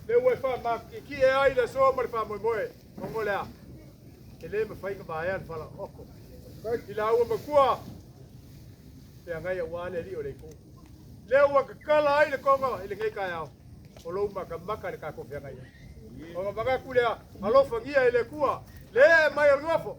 Lea ua e faamakiekie ai le aso ma le faamoemoe. Ona o le a? E le mafai ona vaea le falaoto i laua matua feagai aua le Alii o le Itu. Lea ua tatala ai le toga i lenei taeao o lou matamata i le tatou feagai ai. Ona manatu lea, alofagia e le Atua le ee mai o le nofo,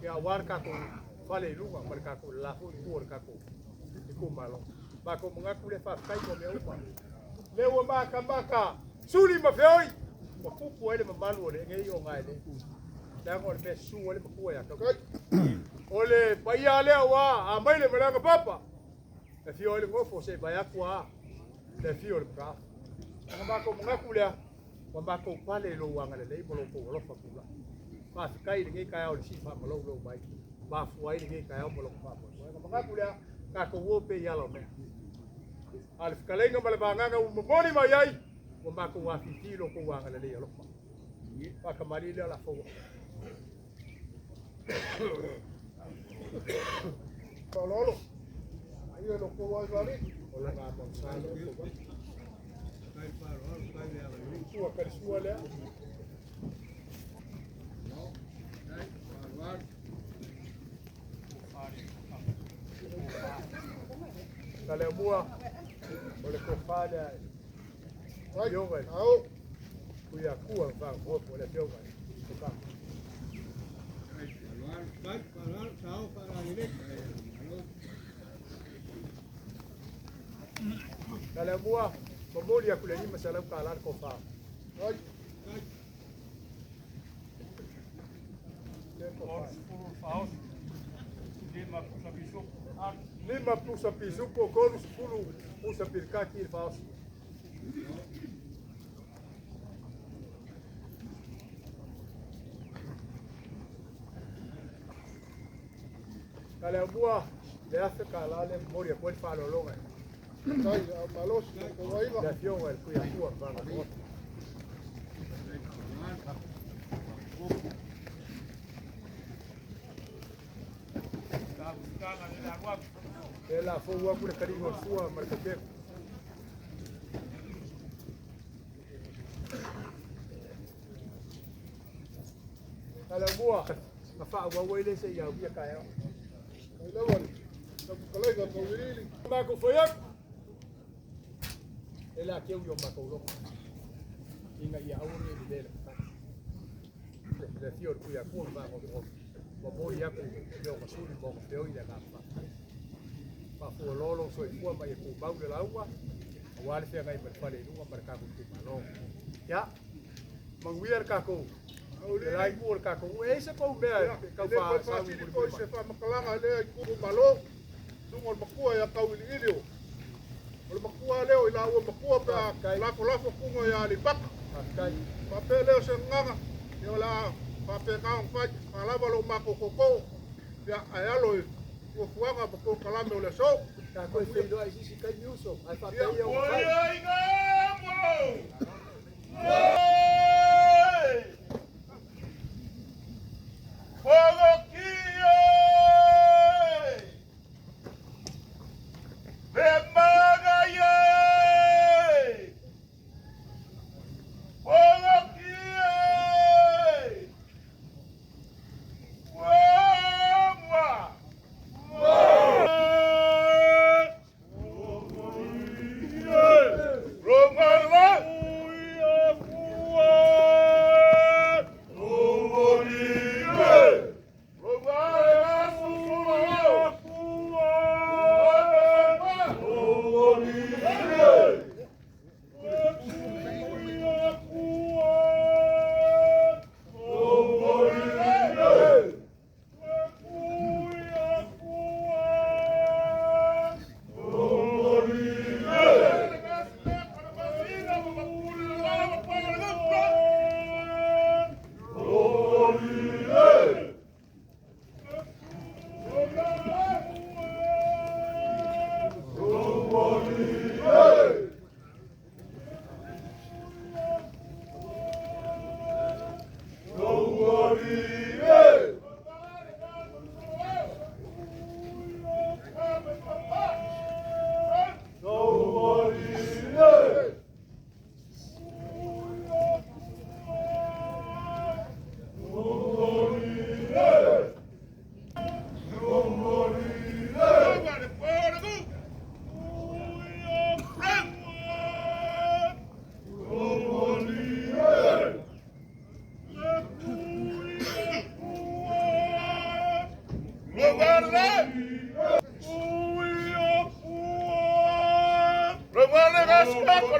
ia aua le tatou fale i luga ma le tatou le la foi itu o le tatou itumalo. Matou manatu lea, faafetai mo mea uma. Lea ua matamata suli ma feoi ua tupu ai le mamalu o lenei ogaele. Leaga o le mea susu ai le matua ia tau. O le paia lea ua a mai le malaga papa. E afio ai le nofo se i vae atu a le afio o le mataafa. Ona matou manatu lea, ua matou pale i lou agalelei ma lou tou alofa tulai. Faafetai i lenei taeao i le sii faamaloulou mai, mafua ai lenei taeao ma lona faamoemoe. Ona manatu lea, tatou o pea i ala o mea. A o le fetalaiga ma le vagaga ua momoli mai ai, ua matou afifi i lo outou agalelei alofa. Faatamalii lea o le a fou. Faaaloalo. Ia lo kou ai vali. O lona amausa lea ua fou. Sua kalisua lea. Ka le mua o le tofa lea afioga i Ao. Tuiatua Faagogo le afioga i Tofa. Ka le mua momoli atu le $500 le tofa. Ai. Le tofa. Lima pusa pisupo, 30 pusa pirikati i le faaoso. Ka le aumua le $1,000 le momoli atu ai le faaaloaloga Tai a malosi lo kou aiga. le afioga i le Tuiatua Faagogo. Le la fou atu le taliga o le sua ma le tapeku. Ka le aumua, na faaauau ai le se i auia taeao. Ai lava le tapukalaiga tauiliili. Matou foi atu, e la keu i o matou loto, ina ia aua ne i lelei le matata. Le afio o le Tuiatua Faagogogo, momoli atu i ona suli ma ona feoi le agaga faafetai. Faafualoa lou soifua ma ia tumau le lauga, aua le feagai ma le fale i luga ma le tatou itumalo. Ia, manuia le tatou, le la itu o le tatou, e i ai se tou mea e tau E le toe faasau faasili foi mulimuli se mai. Faamatalaga lea i itumalo. Luga o le matua ia Tauiliili o. O le matua lea o i laua matua pe a lafolafo kuga ia Aleipata. Faafetai. Faapea lea o se agaga, ia o le a faapena ona fai, faalava lo matou tootoo, ia ae alo i fuafuaga ma polokalame o le aso. Tatou e feiloai i se isi taimi uso, ae faapea ia ona fai.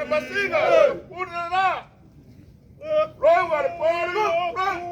le masina, pule la. Ronga le pole, Ronga le.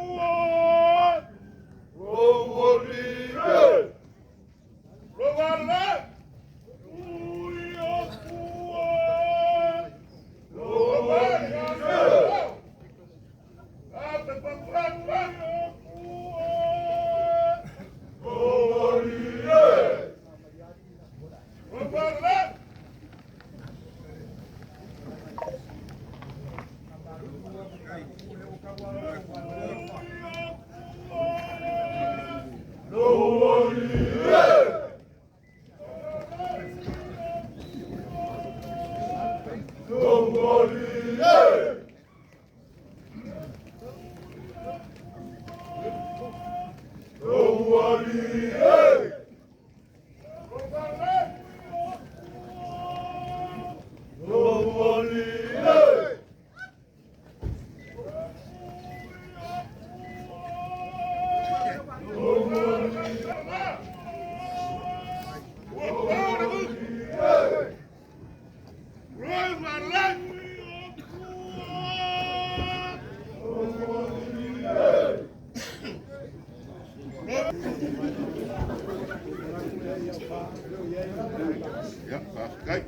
Ia, faafetai.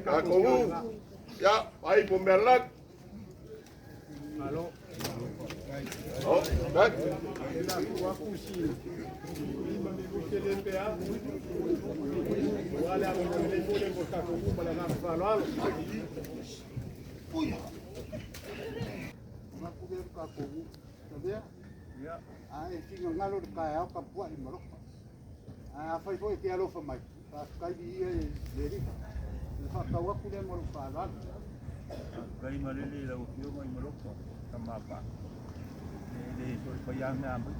Tatou, ia, ai mo mea lak. Oh, tak. Ae finagalo le taeao tapuai ma loka. Ae afai foi e te alofa mai, faafetai viia i le Alii. O le faatau atu lea ma lou faaaloalo. Faafetai malele i lau Afioga i Maloka, tama paa. E le toe fai lava mea mai.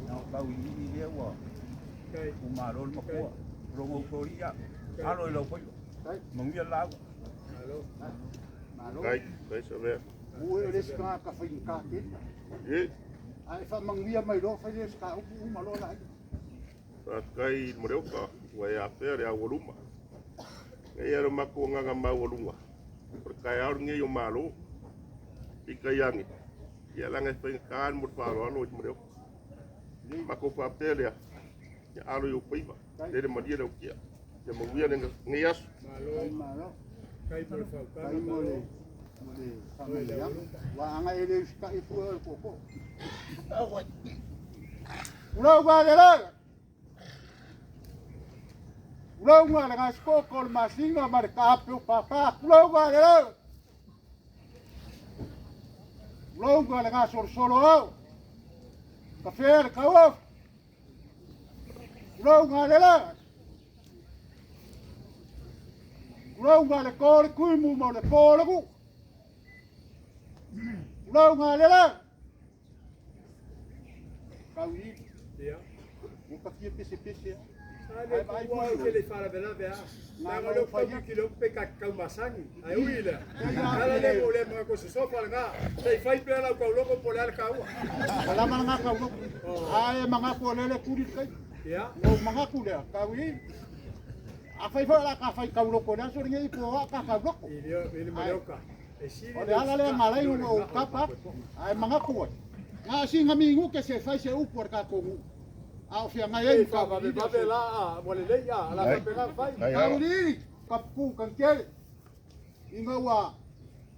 Na o tau i lea ua umalo le makua. Logo uso ia. Alo i lau faiva. Manuia le lauga. Malo. Kai, kai sa mea. Ua e o le isi tagata faigata tele. E, Ae faamanuia mai loa fai lea o se taupu uma loa laia. Faafetai i Maleoka ua e afea le aualuma. Nei e le matou agaga maualuga, o le taeao lenei o Malo. Peitai ane, ia leaga e faigata le mo le faaaloalo i Maleoka. Matou faapea lea, ia alo i ou faiva, lele malie le autia. Ia manuia lenei aso. Kai malo. Kai mo le faamanuiaga. Ua aga e le usitai fua o le tootoo. Ulau galelala. Ulau ngā le gasikoko o le masina ma le kaape o papa. Ulau galelala. Ulau ngā le gasolosolo au. Ka fea le kauafu. Ulau galelala. Ulau ngā le kō le kuimu ma le pō le ku. Ulau galelala. Kau i. Ua ka fia pese pese a. Ale ua o ke le faalavelave a. Leaga o lea ua tau ki lou pe ka kaumasagi. Ae ui lea, ala le mo le ma ko sosofa lena. Se i fai pea lau kauloko po o le a le kaua. Ua lava lena kauloko. Ae manatu o lele tuli le taimi. Ua ou manatu lea, kau i. Afai foi o le a ta fai kauloko i le aso lenei po o a ta kauloko. O le ala lea na ala ai ona ou tapa atu, ae manatu ai, na o sina minute se fai se upu a le tatou nuu, a o feagai ai ma Tauiliili aso. Tauiliili, Kapuku Kanikele, ina ua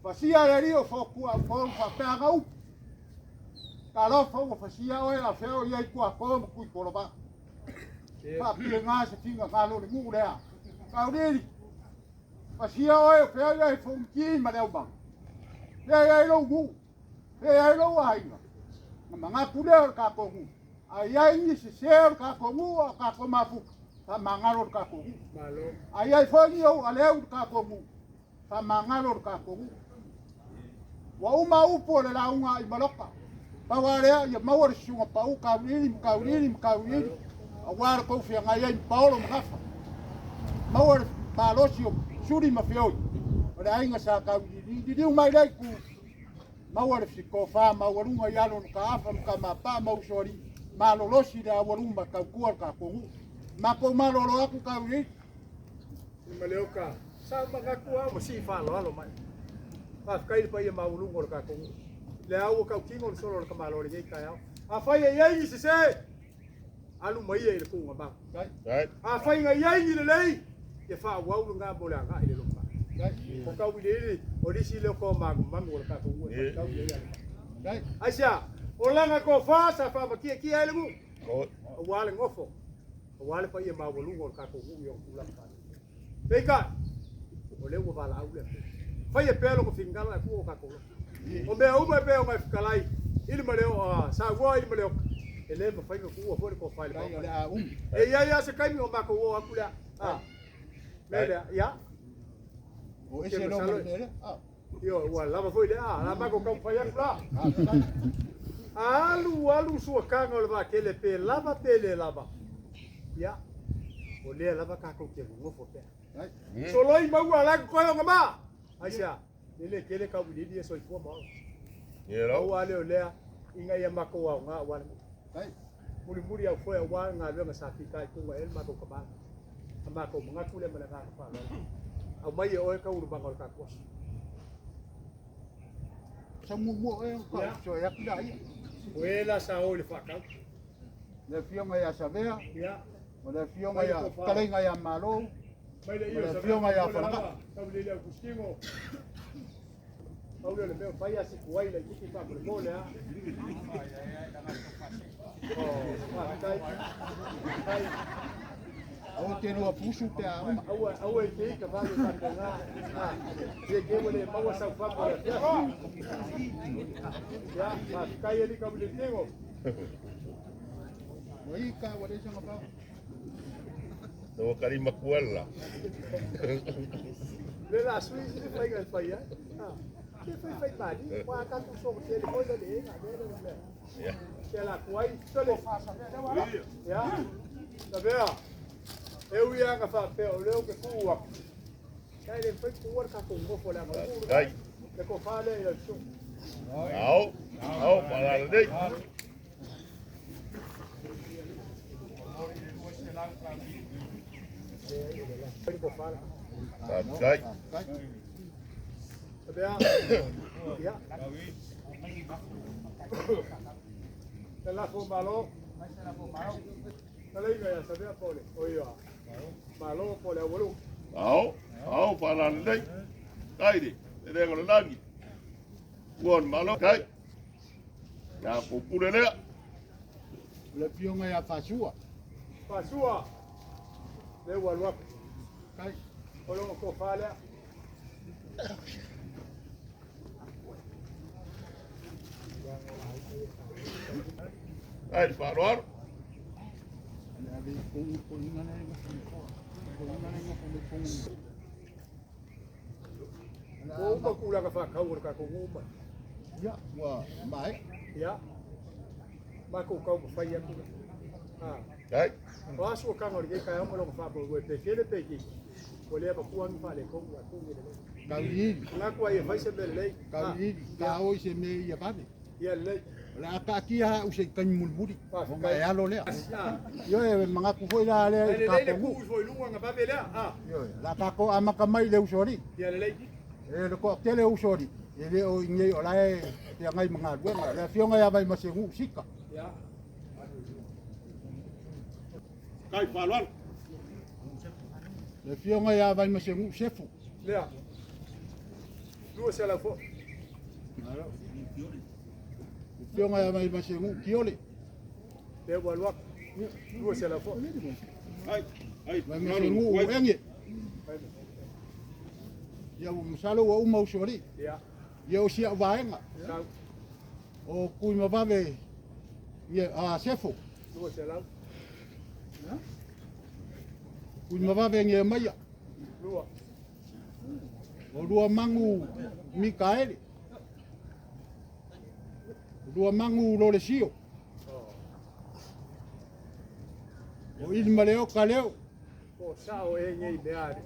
pasia le alii o Fotuaupou faapea ana upu, Talofa ua pasia oe a fea o i ai Tuato ma Tuitolovaa. Faapena se finagalo o le nuu lea. Tauiliili, Pasia oe o fea i ai Fonoti ma le aumaga, fea i ai lou nuu, fea i ai lou aiga. Na manatu lea o le tatou nuu, a i ai ni sese o le tatou nuu a o tatou mafuta, faamagalo le tatou nuu. A i ai foi ni ou aleu i le tatou nuu, faamagalo le tatou nuu. Ua uma upu o le lauga a Imaloka, pau lava lea ia maua le susuga pau Kauliili ma Kauliili ma Kauliili aua le tou feagai ai ma Paolo ma Gafa. Maua le malosi o Suli ma Feoi o le aiga Sa Kauliili. Liliu mai lea itu, maua le tofa maualuga i alo o Mataafa ma Tamapaa ma Usoalii. Malolosi le aualuma tautua le tatou nuu. Matou malolo atu tau i. Maleoka sa manatu lava ma sii faaaloalo mai. Faafetai le paia maualuga o le tatou nuu. Le au ua tautino le solo o le tamaloa i lenei taeao. Afai e i ai ni sese, alu ma ia i le tuugamau. Afai na i ai ni lelei, ia faaauau lena mo le agai i le lumanai. O tauiliili o nisi lea o toamagumanu o le tatou nuu e faitau i ai alu. Aisea, o lana tofa sa faamatiatia ai le nuu, aua le nofo, aua le paia maualuga o le tatou nuu i ona tulaga faalupe. Peitai, o lea ua valaau le Atua. Faia pea lona finagalo ae tuu o tatou loto. O mea uma e pei ona e fetalai i le maleo, saunoa i le Maleoka, e le mafai ona tuua foi le tofa i le Maota. E i ai lava se taimi o matou oo atu lea. Mea lea, ia. O ese lo ma le mea lea. Ioe, ua lava foi lea, a la matou taumafai atu la. Alu alu suakaga o le vaatele pe lava pe le lava. Ia, o lea lava tatou te nonofo pea. Soloi maua la totoe o ma. Aisea, e le tele tauiliili e soifua ma ola. Pau lava lea o lea, ina ia matou aoga aua le nuu. Mulimuli au foe aua le galuega sa fitaituga i ai le matou tama. A matou manatu lea ma le agaga faaaloalo. Aumai e oe taualumaga o le tatou aso. Sau muamua oe ona tau atu laia. O e la sa o i le faatau. Le afioga ia Savea, Ia. o le afioga ia Fetalaiga ia Malo, Mai le o le ia afioga ia Falegaa. Tau le au Kustino. Pau lea o le mea o fai a si kuai laitiiti faamolemole a. Oh, faafetai. Faafetai. Aua te lua pusu pe a uma. Aua aua e te ika vave faapena. Ah, ia ke ua le maua sau fapa o le afiafi. Ia, faafetai alii Kamuletego. Ua i ka ua le sanga pau. No kari makuala. Le la sui si fai ga fai ai. Ah. Ke fai fai mali, wa ka tu so ke le foi le le nga le le le. Ia. Ke la kuai tole. Ia. Lavea. E ui lava na faapea o lea ou te tuu atu. Kai le mafai tuua le tatou nofo leaga o le nuu Kai. le tofa lea i lau susuga. Ao. Ao palala nei. Fai le tofa lea. Faafetai. Lavea. Ia. Le lafo malo. Taleiga ia Savea po o le, o ia, Malo po o le aualuga. Ao. Ao palala nei. Kai le. Le lenga o le lagi. Ua o le malo. Kai. Ya pupule lea. O le afioga ia Fasua. Fasua. Lea ua alu atu. Kai. O lona tofa lea. Kai le faaaloalo. Le ave i kongu ko inga le ngofo me koa. Ko inga le ngofo me kongu. Ua uma tulaga faatau o le tatou nuu mai. Ia, ua mae. Ia. Matou taumafai atu lea. Ah. Kai. O a suakaga o lenei taeao ma lona faamoemoe pe tele pe itiiti, ua le avatua ni faaletonu ae togi lelei. Tauiliili. Manatu ai e fai se mea lelei. Tauiliili. Ta o i se mea ia vave. Ia lelei. O le a taatia au se i taimi mulimuli. Ona e alo lea. Ah. Ioe, manatu foi la lea Ae i le lelei le tatou nuu. tuu ifo i luga ona vave lea. Ah. Ioe, o le a tatou amata mai i le usoalii. Ia lelei. E le toatele o usoalii, e le o i inei o la e feagai ma galuega. Le afioga ia Vaimaseguu Sika. Ia. Kai faaaloalo. Le afioga ia Vaimaseguu Sefu. Lea. 200 foi. Malo. Le afioga ia Vaimaseguu Tiole. Lea ua alu atu. 200 foi. Kai. Kai. Vaimaseguu Ege. Ia ua masalo ua uma usoalii. Ia. Ia o si au vaega. Sau. O Tuimavave ia a Sefo. 200. Tuimavave Nehemaia. Lua. O Luamangu Mikaele. O Luamangu Lolesio. O Ilimaleoka leo. Po o sao e nei mea ale.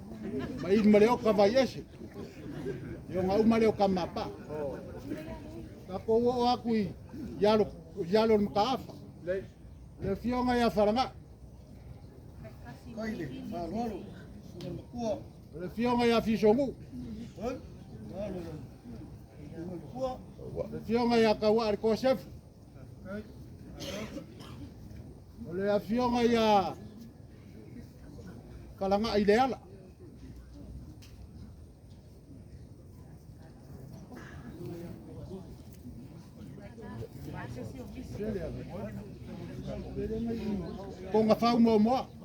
Ma Ilimaleoka Vaiese. Ia ona uma lea o Kamapa. Oh. Tatou oo atu i Ialo, Ialo o le Mataafa. Lelei. Le afioga ia Falaga'i. O le afioga ia Fisogu. Le afioga ia Kauaa le Kosefu. O le afioga ia Falaga'i Leala. Pogafau muamua.